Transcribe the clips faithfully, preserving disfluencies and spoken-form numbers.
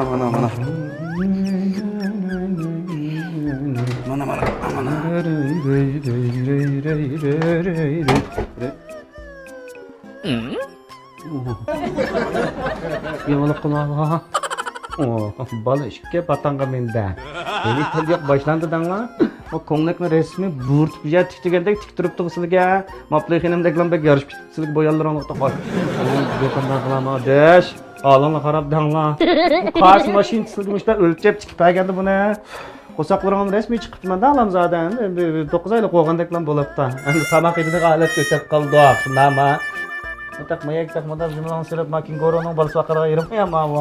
مانا، مانا. مانا، مانا، مانا. ياڭلىق قىلما. بالا ئىككى پاتاڭغا مىندى. ھېلى تىل يوق باشلاندى دەڭلار. بۇ كۆڭلەكنى رەسمىي بۇرۇتۇپ يەر تىك دېگەندەك تىك تۇرۇپتىغۇ سىلىگە. ماپلىي خېنىمدەكلا بەك يارىشىپ كېتىپتۇ سىلىگە بويانلىرىڭلىق. قانداق قىلامەن ئاداش؟ ھالىڭلار خاراب دەڭلار. بۇ قارس ماشىنىسىغا مۇشۇنداق ئۆلچەپ تىكىپ بەرگەندە بۇنى. قورساقلىرىڭلار رەسمىي چىقىپتىمەن-دە، ئالامزادە. ئەمدى بىر توققۇز ئايلىق بولغاندەكلا بولۇپتۇ. ئەمدى تاماق يەيدىغان ھالەتكە ئۆتۈپ قالدۇق، شۇنداقمۇ؟ مۇنداق مايەك تاق، مۇنداق جۈملىڭ سېلىپ، ما كېنگۇرۇنىڭ بالىسى باقىدىغان يېرىم يا ما بۇ.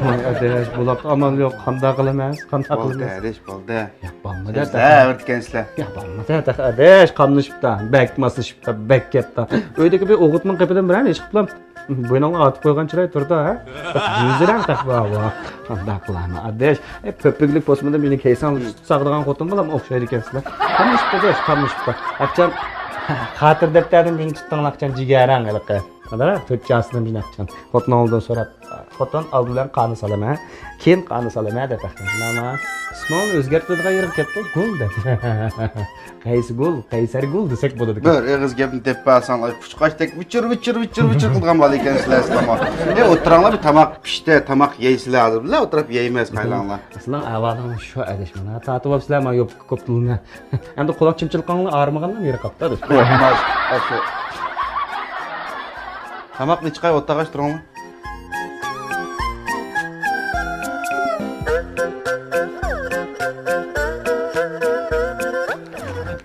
ۋاي ئاداش، بۇلاپتۇ، ئامال يوق، قانداق قىلىمىز، قانداق قىلىمىز؟ بولدى ئاداش، بولدى. ياق، بولمىدى، سىزلەر ئاغرىتكەنسىلەر. ياق، بولمىدى، تاق ئاداش، قاملىشىپتا، بەك ماسلىشىپتا، بەك كەپتا. ئۆيدىكى بىر ئوغۇتنىڭ قېپىدىن بىرەرنى ئىشقىپلا بوينۇڭغا ئارتىپ قويغان چىراي تۇرىدۇ، ھە؟ جۈزىرەڭ تاق بار، ۋا. قانداق قىلارمەن ئاداش؟ ئەي، پۆپۈكلۈك پوسمىدا مېنى كەيسەڭ ساغىدىغان خوتۇن بالام ئوخشايدىكەنسىلەر. قاملىشىپتا ئاداش، قاملىشىپتا. ئاخشام خاتىرە دەپتەردىن نېمە تۇتتۇڭلار ئاخشام جىگەرەڭ ھېلىقى؟ قانداق تۆت چاسىنى مېنى ئاخشام خوتۇن ئالدىدا سوراپ. خوتۇن ئالدى بىلەن قانى سالىمەن، كېيىن قانى سالىمەن دەپ ئەخمەتنامە. ئىسمىڭنى ئۆزگەرتىدىغان يېرىگە كەپتۇ، گۈل دەپ. قەيسىگۈل، قەيسەرگۈل دېسەك بولىدىكەن. بىر ئېغىز گەپنى دەپ بەرسەڭلار، قۇشقاچتەك ۋىچىر، ۋىچىر، ۋىچىر، ۋىچىر قىلىدىغان بالا ئىكەنسىلەر سىلەرمۇ. ئەي، ئولتۇراڭلار، بىر تاماق پىشتى، تاماق يەيسىلەر ھازىر. بىللە ئولتۇرۇپ يەيمىز، قايلاڭلار. ئەسلىڭ ئەھۋالىڭ شۇ ئەدەش مانا. تارتىۋاپسىلەر ما يوپكا كوپتىلىنى. ئەمدى قۇلاق چىمچىلىقىڭلار ئاغرىمىغانلا يېرى قاپتۇ ئەدەش. تاماقنى چىقاي، ئولتۇرغاچ تۇرۇڭلار.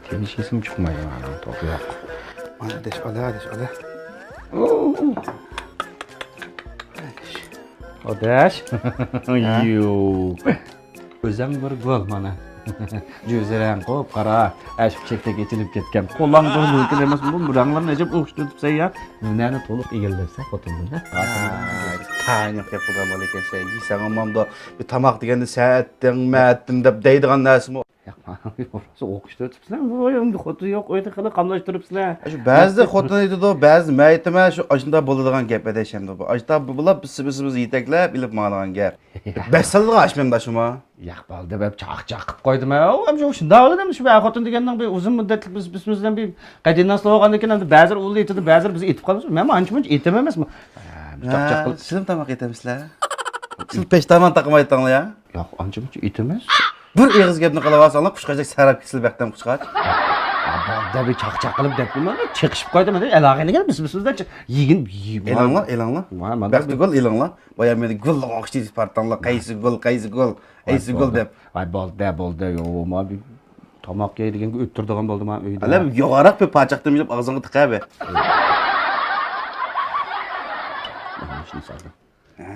تىنچ ئېسىم چىقمايدۇ مانا، توقى يوق. مانا ئاداش، ئالا، ئاداش، ئالا. ئاداش. ھە؟ يو. ئۆزەڭ بىر گۈل مانا. جۈزىرەڭ قوپ قارا. ئەشۇ چەكتەك ئېچىلىپ كەتكەن. قولۇڭ بىر مۇمكىن ئەمەس. بۇ رەڭلەرنى ئەجەب ئوخشىتىۋېتىپسەن يا. نېمىنى تولۇق ئىگىلەپسەن خوتۇندىن، ھە؟ تايىنلىق گەپ قىلغان بالا ئىكەنسەن. يېسەڭ ئاممامدا بىر تاماق دېگەندە سەتتىڭ، مەتتىڭ دەپ دەيدىغان نەرسىمۇ؟ ياق، ئوخشىتىۋېتىپسىلەر. بۇ ئەمدى خوتۇن يوق ئۆيدە خېلى قاملاشتۇرۇپسىلەر. شۇ بەزىدە خوتۇن ئېيتىدۇ، بەزىدە مەن ئېيتىمەن، شۇ ئاشۇنداق بولىدىغان گەپ ئەدەش ئەمدى بۇ. ئاشۇنداق بولۇپ بىز، بىز، بىز يېتەكلەپ ئېلىپ ماڭىدىغان گەپ. بەس سالىدىغان ئىش مەندە شۇما. ياق، بالدى بەپ چاقچاق قىلىپ قويدۇم. ئۇ ھەم شۇ شۇنداق بولىدۇ، شۇ ئەر خوتۇن دېگەننىڭ بىر ئۇزۇن مۇددەتلىك بىز، بىز، بىز بىلەن بىر قەدىناسلىق بولغاندىن كېيىن، ئەمدى بەزىلەر ئۇللا ئېيتىدۇ، بەزىلەر بىز ئېيتىپ قالىمىز. مەنمۇ ئانچە مۇنچە ئېيتىمەن ئەمەسمۇ. ھە، چاقچاق قىلىپ. سىلىم تاماق ئېيتەمسىلەر؟ سىل پەشتامان تاقىمايتتىڭلار يا؟ ياق، ئانچە مۇنچە ئېيتىمەن. بىر ئېغىز گەپنى قىلىۋالساڭلار، قۇشقاچتەك سەھراپ كېتىسىلەر بەختەم قۇشقاچ. بالدى بىر چاقچاق قىلىپ دەپتىمەن، چېقىشىپ قويدۇم. ئەلاغەينى بىز، بىز، بىز يېگىن، يېگىن. ئېلىڭلار، ئېلىڭلار. بەختىگۈل ئېلىڭلار. بايا مېنى گۈلگە ئوخشىتىپ بارتىڭلار، قەيسىگۈل، قەيسىگۈل، قەيسىگۈل دەپ. ۋاي بولدى، بولدى، يو، ما بىر تاماق يەيدىگەنگە ئۆتتۈرىدىغان بولدى ما ئۆيدە. ئەلە، يوغانراق بىر پاچاقتىن ئېلىپ ئاغزىڭغا تىقاۋەر. مانا شۇنى سالدىم. ھە.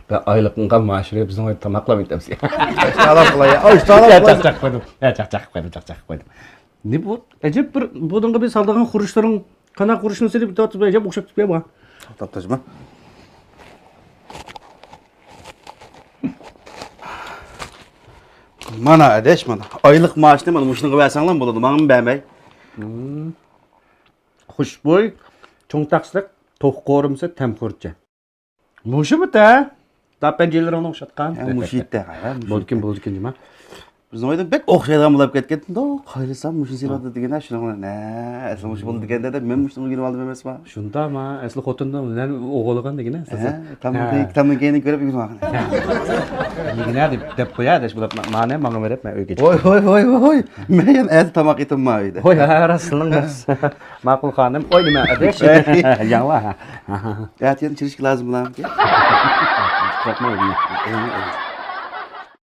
بە ئايلىقىڭغا مائاشىنى بىزنىڭ ئۆيدە تاماقلام ئېتەمسەن. ئاشتالاپ قىلاي، ئاشتالاپ قىلاي. چاقچاق قىلدىم، چاقچاق قىلدىم، چاقچاق قىلدىم. نېمە بۇ؟ ئەجەب بىر بۇنىڭغا بىر سالىدىغان خۇرۇچلىرىڭ، قانداق خۇرۇچنى سېلىپ ئېتىۋاتىسىز، ئەجەب ئوخشاپ كېتىپتۇ بۇ. توختاپ تۇرسىما. مانا ئاداش، مانا. ئايلىق مائاشنى مانا مۇشۇنىڭغا بەرسەڭلار بولىدۇ، ماڭىمۇ بەرمەي. خۇشبۇي، چوڭ تەخسىلىك، توخۇ قورۇمىسى، تەمخورچە. مۇشۇمۇ تە؟ تا پەنجىلىرىڭنى ئوخشاتقان. ھە، مۇشۇ يىتتە، ھە، مۇشۇ بولىدىكەن، يىتتە. بولىدىكەن جۇما. بىزنىڭ ئۆيدە بەك ئوخشايدىغان بولۇپ كەتكەن. قايلىسام مۇشۇنى سېلىۋاتىدۇ دېگەن، شۇنىڭ بىلەن، ھە، ئەسلى مۇشۇ بولىدىكەن دەپ، مەن مۇشۇنى ئۆگىنىۋالدىم ئەمەسمۇ؟ شۇنداقما؟ ئەسلى خوتۇننىڭ بىلەن ئوغۇلىغان دېگىنە. ھە، تامدىن كېيىن كۆرۈپ ئۆگىنىۋالغان. يېگىنە دەپ، دەپ قويە، ئاداش، بۇلار مانا ماڭا بېرىپ، مەن ئۆيگە چىقىپ. ۋاي، ۋاي، ۋاي، ۋاي، ۋاي. مەن يەنە ئەتە تاماق يېتىمما ئۆيدە. ۋاي، ھە، راستلىق. ماقۇل خانىم، ئوينىما ئاداش. ياڭلا. ئەتە يەنە چىرىشكە لازىم بۇلارمۇ؟ قورقما، ئۆيدە.